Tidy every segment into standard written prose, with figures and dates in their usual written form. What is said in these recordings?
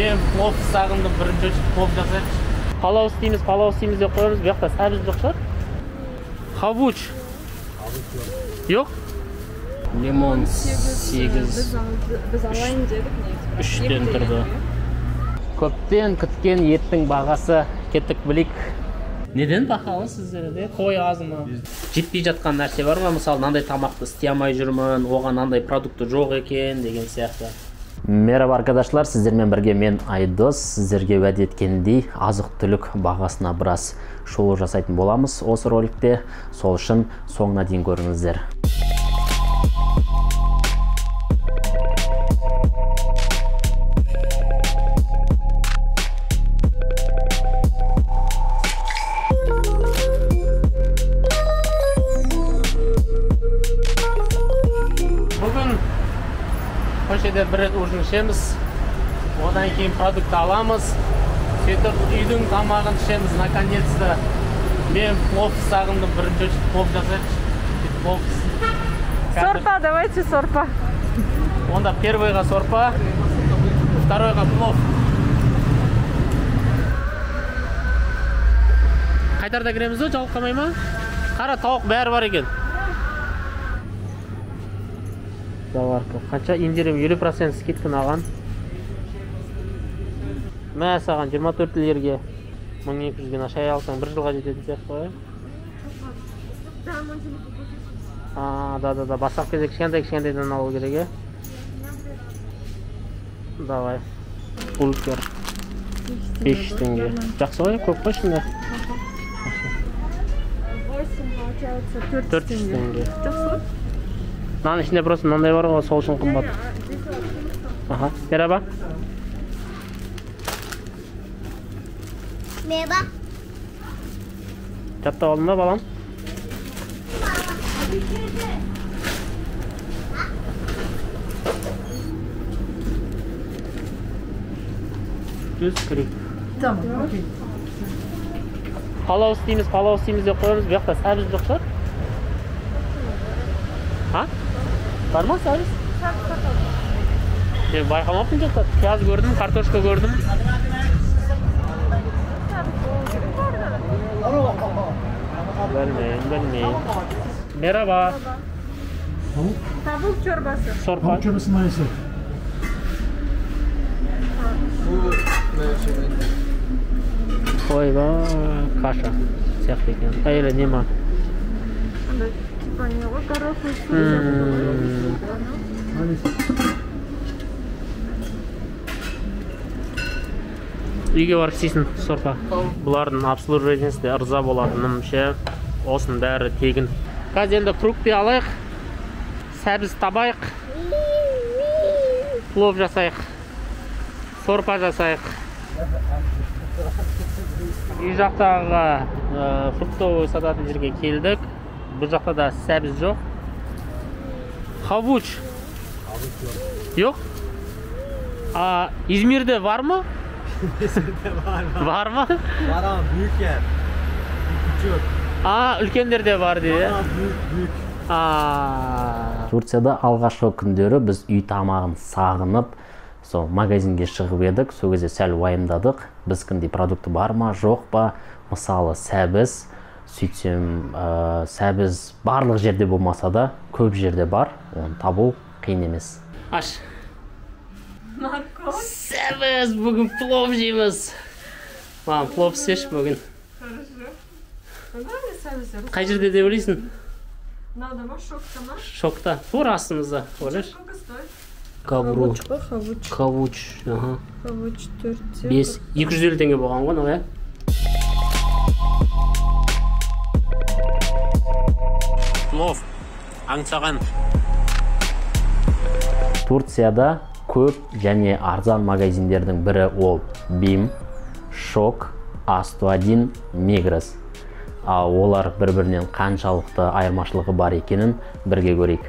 Мен плов сағындым, бірінші очередь плов жасайықшы. Палау істейміз, палау істейміз деп қоямыз, бұл жақта сәбіз жоқ шығар. Havuç. Жоқ? Лимон 8. Біз алайын дедік негізі. 3-тен тұрды. Көптен күткен еттің бағасы, кеттік білейік. Неден бағалы сіздерде? Қой аз ма? Жетпей жатқан нәрсе бар ма? Мысалы, мынандай тамақты істей алмай жүрмін, оған мынандай продукты жоқ екен деген сияқты. Merhaba arkadaşlar, сіздермен бірге мен Айдос. Сіздерге уәде еткендей азық-түлік бағасына біраз шолу жасайтын боламыз осы роликте. Сол үшін соңына дейін көріңіздер. Бүгін көшеде бір рет ужин ішеміз, одан кейін продукт аламыз, сөйтіп үйдің тамағын ішеміз. Наконец-то мен плов сағындым, бірінші очередь плов жасайықшы. Плов. Сорпа, давайте сорпа. Онда первыйға сорпа, второйға плов. Қайтарда кіреміз ғой, жалып қалмай ма? Қара тауық бәрі бар екен. Заварка. Қанша индирим 50% скидка алған. Мә саған 24 лирге 1200-ге шай алсаң бір жылға жететін сияқты ғой. А, да, да, да, бастапқы кезде кішкентай кішкентайдан алу керек, е? Давай. Пулкер. 500 теңге. Жақсы ғой, көп қой ішінде. 8 получается 400 400 теңге. Жақсы. Мынаның ішінде просто мынандай бар ғой, сол үшін қымбат. Аха, мераба. Merhaba. Жаттап алдың ба, балам? Жүз қырық. Tamam, okey. Палау істейміз, палау істейміз деп қоямыз, бұл жақта сәбіз жоқ шығар. А? Бар ма сәбіз? Мен байқамаппын жоқ та. Пияз көрдім, картошка көрдім. Білмеймін, білмеймін. Merhaba. Tavuk çorbası. Сорпа. Tavuk çorbası maalesef. Ойбай, каша сияқты екен. Әйелі не ма? Андай типа не ғой, гороховый суп сияқты ғой. Maalesef. Үйге барып істейсің сорпа. Бұлардың обслуживаниесіне ырза болатыным ше, осының бәрі тегін. Қазір енді фрукты алайық, сәбіз табайық, плов жасайық, сорпа жасайық. Үй жақтағы фруктовый сататын жерге келдік. Бұл жақта да сәбіз жоқ. Havuç. Жоқ? А, İzmir'de var mı? İzmir'de var mı? Var mı? Var ama büyük yer. Küçük. А, үлкендерде бар дейді. Ama büyük büyük. А. Турцияда алғашқы күндері біз үй тамағын сағынып, сол магазинге шығып едік. Сол кезде сәл уайымдадық. Біздікіндей продукты бар ма, жоқ па? Мысалы, сәбіз. Сөйтсем, сәбіз барлық жерде болмаса да, көп жерде бар. Оны табу қиын емес. Аш. Морковь. Сәбіз, бүгін плов жейміз. Маған плов істеші бүгін. Хорошо. Қандай сәбіздер? Қай жерде деп ойлайсың? Мынада ма, шокта ма? Шокта. Тура астымызда, ойлашы. Сколько стоит? Кабру. Хавуч қой, хавуч. Хавуч, аха. Хавуч төртте. 5, 250 теңге болған ғой, мынау, иә? Плов, аңсаған. Турцияда көп және арзан магазиндердің бірі ол Бим, Шок, А101, Мигрос. Ал олар бір-бірінен қаншалықты айырмашылығы бар екенін бірге көрейік.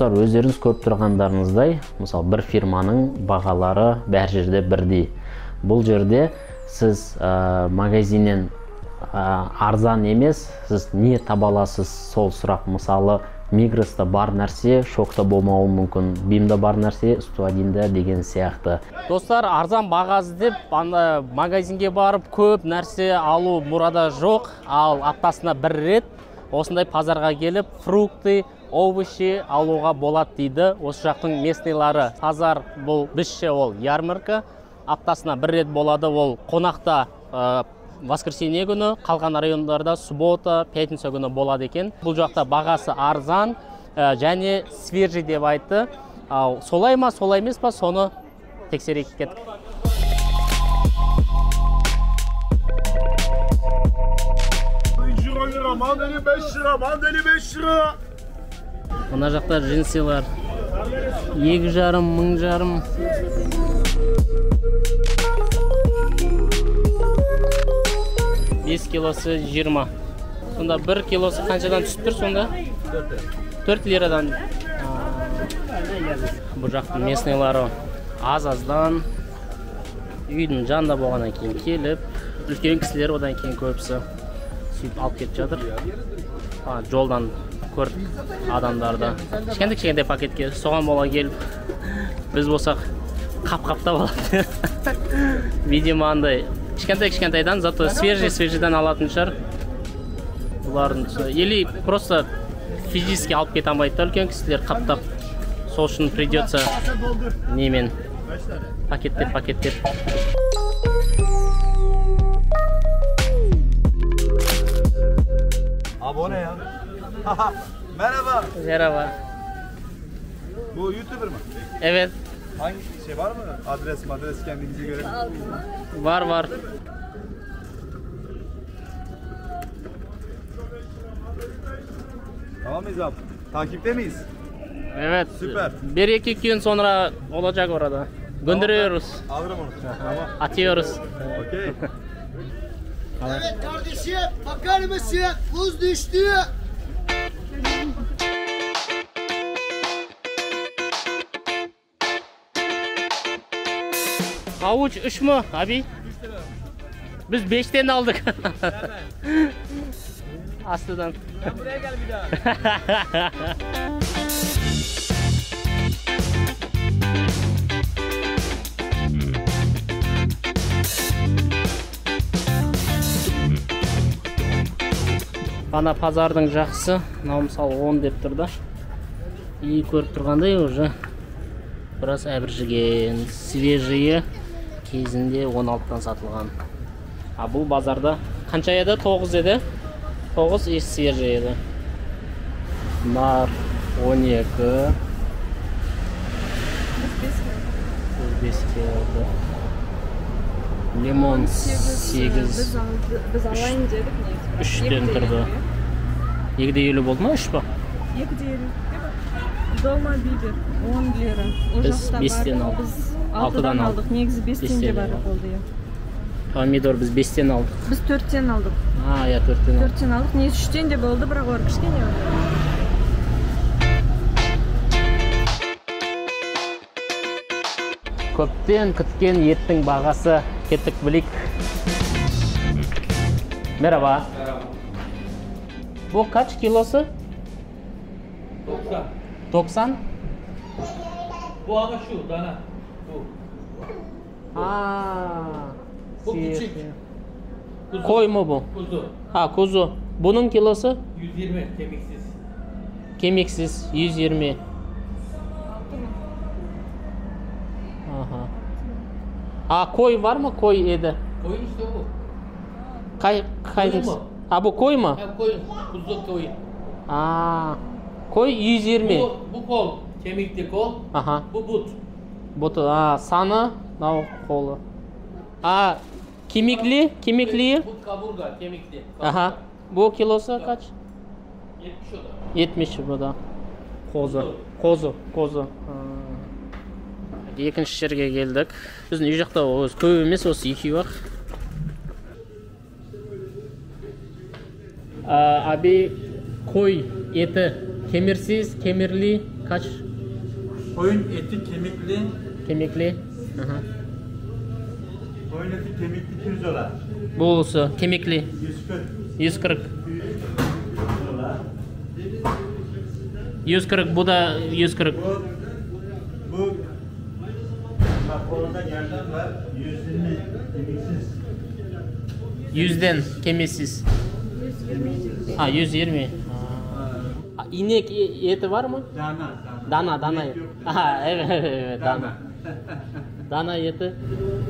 Достар, өздеріңіз көріп тұрғандарыңыздай, мысалы, бір фирманың бағалары бәр жерде бірдей. Бұл жерде сіз магазиннен арзан емес, сіз не таба аласыз, сол сұрақ. Мысалы, Мигроста бар нәрсе Шокта болмауы мүмкін, Бимда бар нәрсе 101-да деген сияқты. Достар, арзан баға іздеп анда магазинге барып көп нәрсе алу мұрада жоқ, ал аптасына бір рет осындай пазарға келіп фрукты, овощи алуға болады дейді осы жақтың местныйлары. Пазар бұл бізше ол ярмарка, аптасына бір рет болады, ол қонақта воскресенье күні, қалған райондарда суббота, пятница күні болады екен. Бұл жақта бағасы арзан және свежий деп айтты. Ал солай ма, солай емес па, соны тексерейік, кеттік. Lira, mandalina 5 lira, mandalina 5 lira. Мына жақта джинсилар 2,5, 1,5. 5 килосы 20. Сонда 1 килосы қаншадан түсіп тұр сонда? 4 лирадан. Бұл жақтың местныйлары аз-аздан үйдің жанында болғаннан кейін келіп, үлкен кісілер одан кейін көбісі сөйтіп алып кетіп жатыр. Жолдан көрдік адамдарды. Кішкентай-кішкентай пакетке соған бола келіп, біз болсақ қап-қаптап алады. Видимо, андай кішкентай-кішкентайдан, зато свежий-свежийдан алатын шығар. Бұлардың или просто физически алып кете алмайды да үлкен кісілер қаптап. Сол үшін придется немен пакеттеп-пакеттеп. Abone ya. Merhaba. Merhaba. Bu YouTuber mı? Evet. Hangi şey var mı? Adres, adres kendinize göre. Var var. Tamam mıyız abi? Takipte miyiz? Evet. Süper. 1-2 gün sonra olacak orada. Gönderiyoruz. Tamam, alırım onu. Tamam. Atıyoruz. Okey. Evet kardeşim, bakar mısın? Buz düştü. Havuç 3 mü abi? 3 lira. Biz 5'ten aldık. Aslı'dan. Sen buraya gel bir daha. Ана пазардың жақсы, мынау мысалы 10 деп тұр да. И көріп тұрғандай уже біраз әбіржіген, свежие кезінде 16-тан сатылған. А бұл базарда қанша еді? 9 еді. 9 и свежий еді. Нар 12. 5 еді. Лимон 8. Біз алайын дедік негізі. 3-тен тұрды. 2,50 болды ма, 3 па? 2,50. Долма бибер 10 лира. Біз 5-тен алдық. Біз 6-дан алдық. Негізі 5-тен де бар болды. Помидор біз 5-тен алдық. Біз 4-тен алдық. А, я 4-тен алдық. 4-тен алдық. Негізі 3-тен де болды, бірақ олар кішкене. Көптен күткен еттің бағасы, кеттік білейік. Merhaba. Merhaba. Bu kaç kilosu? 90. 90? Bu ama şu dana. Bu. Aa, bu küçük. Kuzu. Koy mu bu? Kuzu. Ha, kuzu. Bunun kilosu? 120 kemiksiz. Kemiksiz 120. Aha. Aa, koy var mı? Koy edi. Koyun işte bu. Koy mu? Ha, bu koy mu? Ha, koyun. Kuzu koyun. Aa, koy 120. Bu kol, kemikli kol. Aha. Bu but. Butu, aa, sanı, nav kolu. Aa, kemikli, kemikli. Bu kaburga, kemikli. Kaburga. Aha. Bu kilosu kaç? 70 o da. 70 bu da. Kozu. Kozu, kozu. Екінші жерге келдік. Біздің үй жақта өзі көп емес, осы екеуі ақ. Abi, koy eti kemirsiz, kemirli Kaç? Koyun eti kemikli. Kemikli. Hı. Koyun eti kemikli pirzola. Bu olsa kemikli. 140. 140. Pirzola. 140, bu da 140. Bu bak orada yerden var. 120 kemiksiz. 100'den kemiksiz. 120. Ha, 120. Ha, inek eti var mı? Dana. Dana. Ha, evet, dana. Dana eti.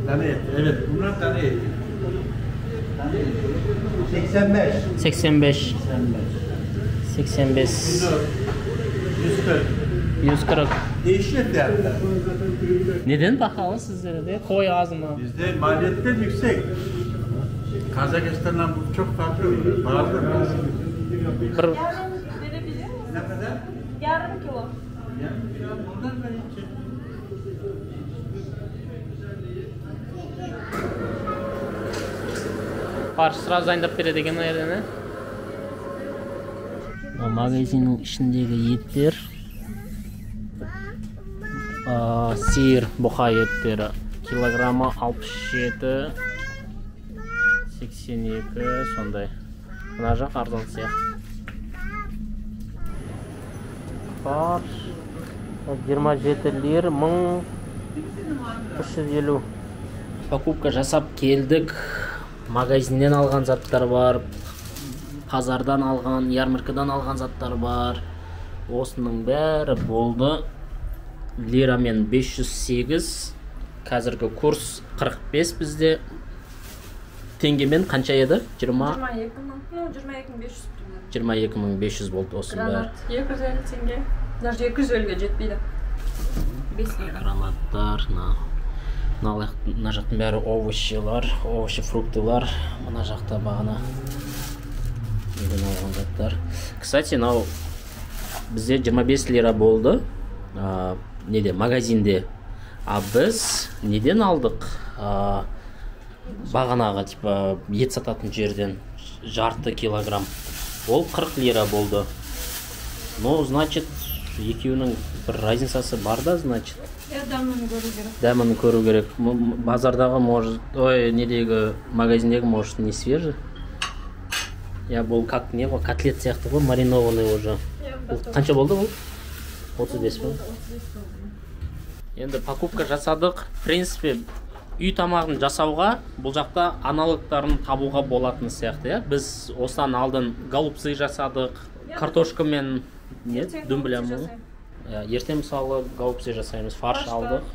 Dana eti, evet. Bunlar dana eti. Dana eti. 85. 85. 85. 140. 140. Değişiyor fiyatlar. Neden pahalı sizlerde? Koy az mı? Bizde maliyetler yüksek. Kazakistan'dan bu çok farklı oluyor. Pahalı biraz. Yarım verebilir misin? Ne kadar? Yarım kilo. Yarım kilo bundan vereyim ki. Фарш сразу дайындап береді екен мына жерден, ә? Магазиннің ішіндегі еттер, сиыр, бұқа еттері килограммы 67, 82 сондай. Мына жақ арзан сияқты. Фарш 27 лир, 1350. Покупка жасап келдік. Магазиннен алған заттар бар, пазардан алған, ярмаркадан алған заттар бар. Осының бәрі болды. Лирамен 508, қазіргі курс 45 бізде. Теңгемен қанша еді? 22 мың, ну 22 500 примерно. 22 500 болды осының бәрі. Гранат 250 теңге. Даже 250-ге жетпейді. 5 лира. Гранаттар, мына жақтың бәрі овощилар, овощи, фруктылар. Мына жақта бағана неден алған заттар. Кстати, мынау бізде 25 лира болды. Неде, магазинде. А біз неден алдық? Бағанағы типа ет сататын жерден жарты килограмм. Ол 40 лира болды. Ну, значит, екеуінің бір разницасы бар да, значит. Иә, дәмін көру керек. Дәмін көру керек. Базардағы, может, ой, недегі, магазиндегі, может, не свежий. Я бұл как не ғой, котлет сияқты ғой, маринованный уже. Бұл қанша болды бұл? 35 мың. Енді покупка жасадық. В принципе, үй тамағын жасауға бұл жақта аналогтарын табуға болатын сияқты, иә. Біз осыдан алдын голубцы жасадық, картошкамен не, Ертең дүмбіля голубцы ма? жасаймын. Иә, ертең мысалы голубцы жасаймыз, фарш Фарш алдық, бар.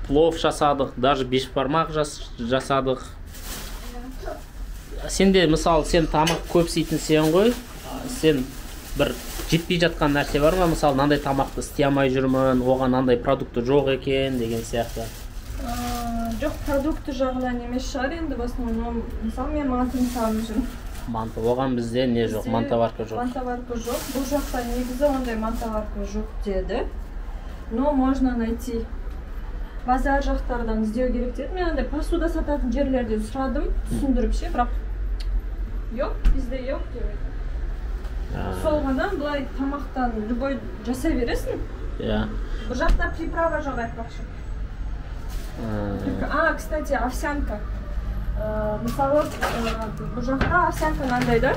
Плов жасадық, даже бешбармақ жасадық. Сенде мысалы, сен тамақ көп істейтін сен ғой, сен бір жетпей жатқан нәрсе бар ма? Мысалы, мынандай тамақты істей алмай жүрмін, оған мынандай продукты жоқ екен деген сияқты. Жоқ, продукты жағынан емес шығар енді, в основном. Мысалы, мен мантыны сағынып жүрмін. Манты, оған бізде не жоқ, Бізде мантоварка жоқ. Мантоварка жоқ. Бұл жақта негізі ондай мантоварка жоқ деді. Но можно найти. Базар жақтардан іздеу керек деді. Мен андай посуда сататын жерлерден сұрадым, түсіндіріп ше, бірақ жоқ, бізде жоқ деп айтты. Сол ғана, былай тамақтан любой жасай бересің. Бұл жақта приправа жоқ, айтпақшы. А, кстати, овсянка. Мысалы, бұл жақта овсянка мынандай да.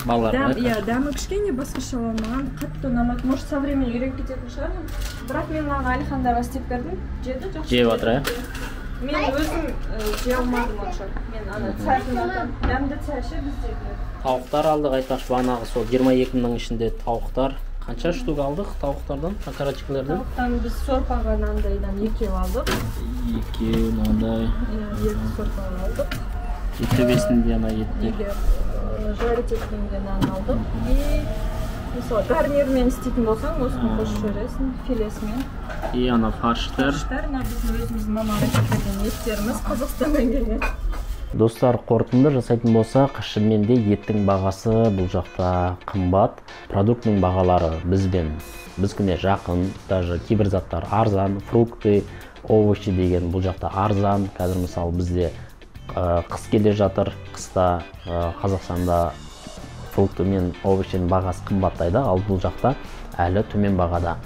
Балалар Дәм, ғой. иә, дәмі кішкене басқаша, маған қатты ұнамады. Может, со временем үйреніп кететін шығармын. Бірақ мен маған Әлихандарға істеп бердім. Жеді, жақсы. Жеп жатыр, иә? Мен өзім жей алмадым онша. Мен ана цәй ұнатамын. Дәмді цәй ше біздегі. Тауықтар алдық, айтпақшы, бағанағы сол 22 мыңның ішінде тауықтар. Қанша штук алдық тауықтардан, окорочкалерден? Тауықтан біз сорпаға мынандайдан екеу алдық. Екеу мынандай. Иә, екі сорпаға алдық. Ет төбесінде ана еттер. Неге жарить еткенге нан алдық. И мысалы, гарнирмен істейтін болсаң, осыны қосып жібересің филесімен. И ана фарштар. Фарштар мына біздің өзіміздің мамам әкеліп берген еттеріміз, Қазақстаннан келген. Достар, қорытынды жасайтын болсақ, шынымен де еттің бағасы бұл жақта қымбат. Продуктінің бағалары бізбен біздікіне жақын, даже кейбір заттар арзан, фрукты, овощи деген бұл жақта арзан. Қазір мысалы бізде қыс келе жатыр, қыста Қазақстанда фрукты мен овощының бағасы қымбаттайды, ал бұл жақта әлі төмен бағада.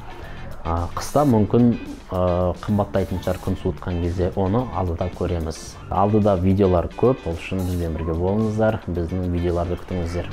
Қыста мүмкін қымбаттайтын шығар, күн суытқан кезде, оны алдыда көреміз. Алдыда видеолар көп, ол үшін бізбен бірге болыңыздар, біздің видеоларды күтіңіздер.